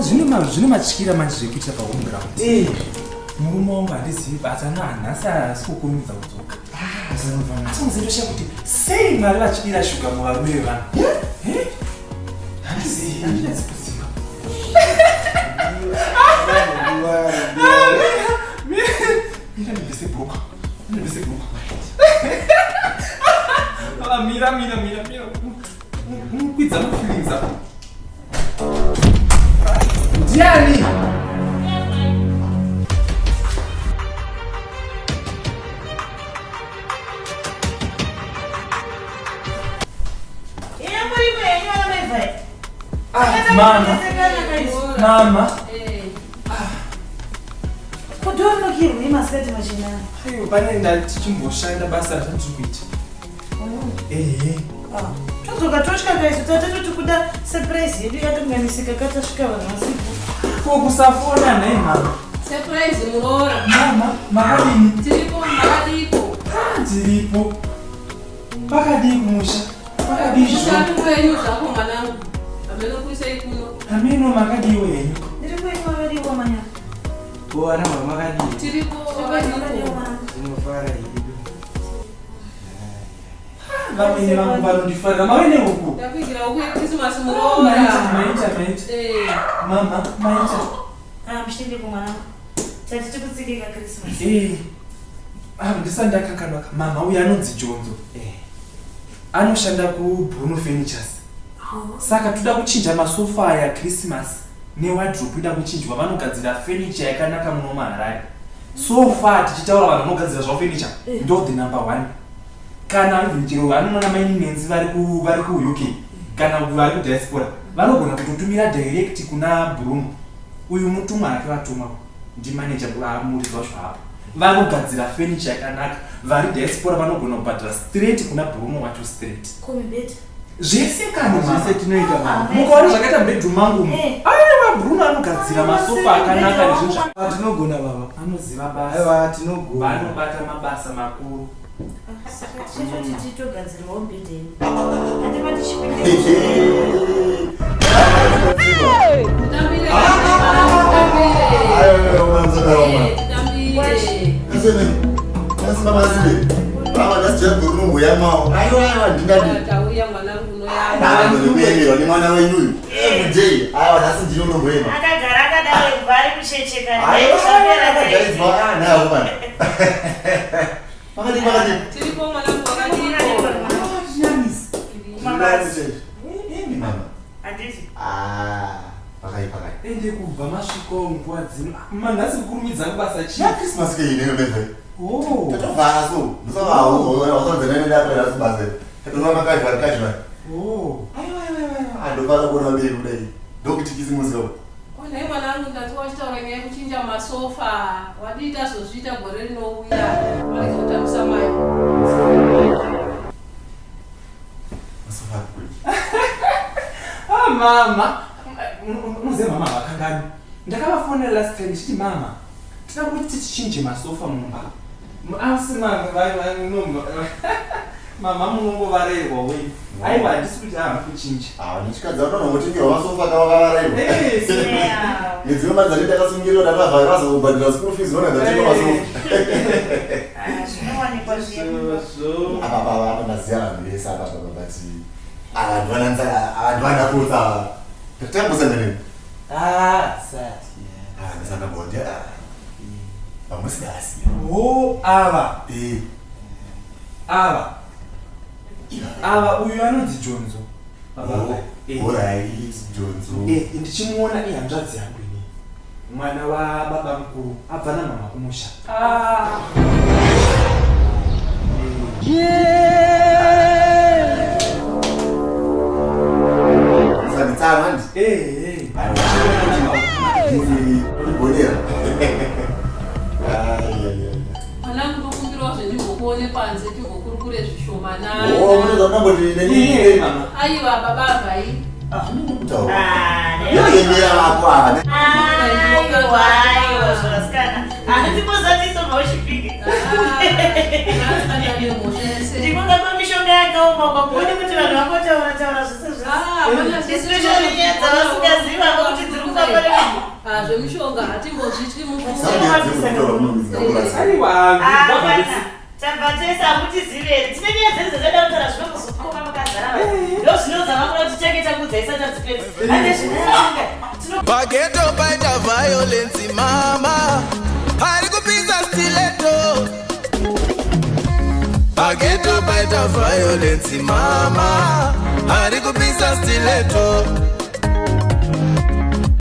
Zvine matyira manje zvekuita pahome ground. Eh. Murume wangu handizivi basa nanhasi haasi kukurumidza kudzoka. Asi muzindoshaya kuti sei Mwari vachidira shuga muvarume vevanhu. Eh? Handizivi, handinatsi kuziva. Mira ndibvise bhuku. Ndibvise bhuku. Ah, mira, mira, mira, mira. Kwidza mafeelings ako. Ndiani? Ah, mama. Mama. Kudonokirwa masikati machena. Aiwa, pane ndatichimboshanda basa ratiri kuita. Ehe. Ah, todzoka totya kaisu tatatu tikuda surprise yedu yatonganisika katasvika vanhu vasipo. Ko kusafona nhai mama. Surprise muroora. Mama, makadini? Tiripo, makadiiko? Ah, tiripo. Pakadii kumusha? Pakadii zvo? Kwenyu zvako mwanangu. Hameno kuisei kuno. Hameno makadiiwo henyu. Ndiri kwenyu makadiiwo manya. Ko ana mama makadii? Tiripo, makadiiko? Tinofara hedu. Vamwene vangu vanondifarira. Mawene huku. Ndakuigira huku yeChristmas muroora. Maita, maita, maita. Eh. Mama, maita. Ah, muchitende kumwanangu. Tati tikutsikika Christmas. Eh. Ah, ndisati ndakanganwa. Mama uyu anonzi Jonzo. Eh. Anoshanda kuBruno Furnitures. Saka toda kuchinja masofa aya Christmas newardrobe ida kuchinjwa vanogadzira furniture yakanaka muno muHarare. So far tichitaura vanhu vanogadzira zvavo furniture ndo the number one. Kana even chero vanoona maininenzi vari ku vari ku UK kana vari ku diaspora vanogona kutotumira direct kuna Bruno. Uyu mutumwa hake vatumwa ndimanager muridzi wacho hapo. Vanogadzira furniture yakanaka vari diaspora vanogona kubhadhara straight kuna Bruno wacho straight. Komibeta. Zvese kana mama. Zvese tinoita mama. Mukaona zvakaita mubedroom mangu umu. Eh. Aiwa Bruno anogadzira masofa akanaka nezvinhu zva Ah, tinogona baba. anoziva basa. Aiwa tinogona. Vanobata mabasa makuru. Saka tichitoti titogadzirawo mubhedha yedu. Hatipa tichipinda. Tutambire. Tutambire. Eh, tutambire. Tauya mwanangu unoyamba. nemwana wenyu uyu everyday aiwa nhasi ndini unomboema Akagara akadaro kubva ari kuchecheka. makadii makadii Tiripo mwanangu wakadiko. mama Handiti. pakai pakai Ende kubva masvikawo nguva dzino. Manhasi kukurumidza kubasa chii? yakrismas ke ineyo meve Oh. tatovhara so ndosavaauasanzanenedapera tatova makazhwari kazhwari Oh. aiwa aiwa aiwa andofara kuona vabereki kudai ndokuti kisimusiwo Nhai mwanangu ndati wachitaura nyaya yekuchinja masofa. Wadii tazozviita gore rinouya. Warege kutambisa mari. masofa akuri Ah, mama. Unoziva mama havakangani. Ndakavafonera last time ndichiti mama, tinoda kuti tichinje masofa mumba. Asi mama no mama munongovarerwa wei. Aiwa handisi kuti hamukuchinja. nechikadzi vanonongotengerwa masofa kavakavarairwa Eh, Yeah. nedzimwe mari dzati takasungirwa takavhara vazobhadhira school fees vona dzatenga masofa Ah, zvinowanikwa zviya. Izvozvo. apa apa apa ndaziva vanhu vese apa apa but ava ndivananza ava ndivanapotsa ava tatambosangana Ah, sati. ah ndasanga bonde ah vamwe sidasiya Oh, ava. eh Ava. Ava uyu anonzi Jonzo. Baba. Eh. alright Jonzo Eh, ndichimuona ihanzvadzi yangu ini. Mwana wa baba mukuru abva namama kumusha. Ah. sanditsano handi Eh, eh. gonera Mwanangu ndokumbirawo zvendimbokuone panze timbokurukure zvishomanana. oh munoza kutamboti Eh, neni mama. Aiwa baba avai. kutaura Ah, ne- yoyemera vako ava Aiwa, aiwa, zvakasikana. Handimbozatisonga uchipike. Ndikunga kwemishonga yakaoma kwakuone kuti vanhu vangotaura taura zvese zvese. Especially nyaya dzavasingazivi Ah, zvemishonga hatimbozvityi mufunge. Saudiadzekutaura munokudzira. Aiwa. Ah, kana. Tabva tese hamutizivi here? Tine nyaya dzedu dzatada kutaura zvinongozokoma makazara vanhu. Ndozvinodza vakuda kuti change takudza isati tadzipedza. Ane zvinofunga. Tino Pageto paita violence mama ari kupisa stiletto. Pageto paita violence mama ari kupisa stiletto.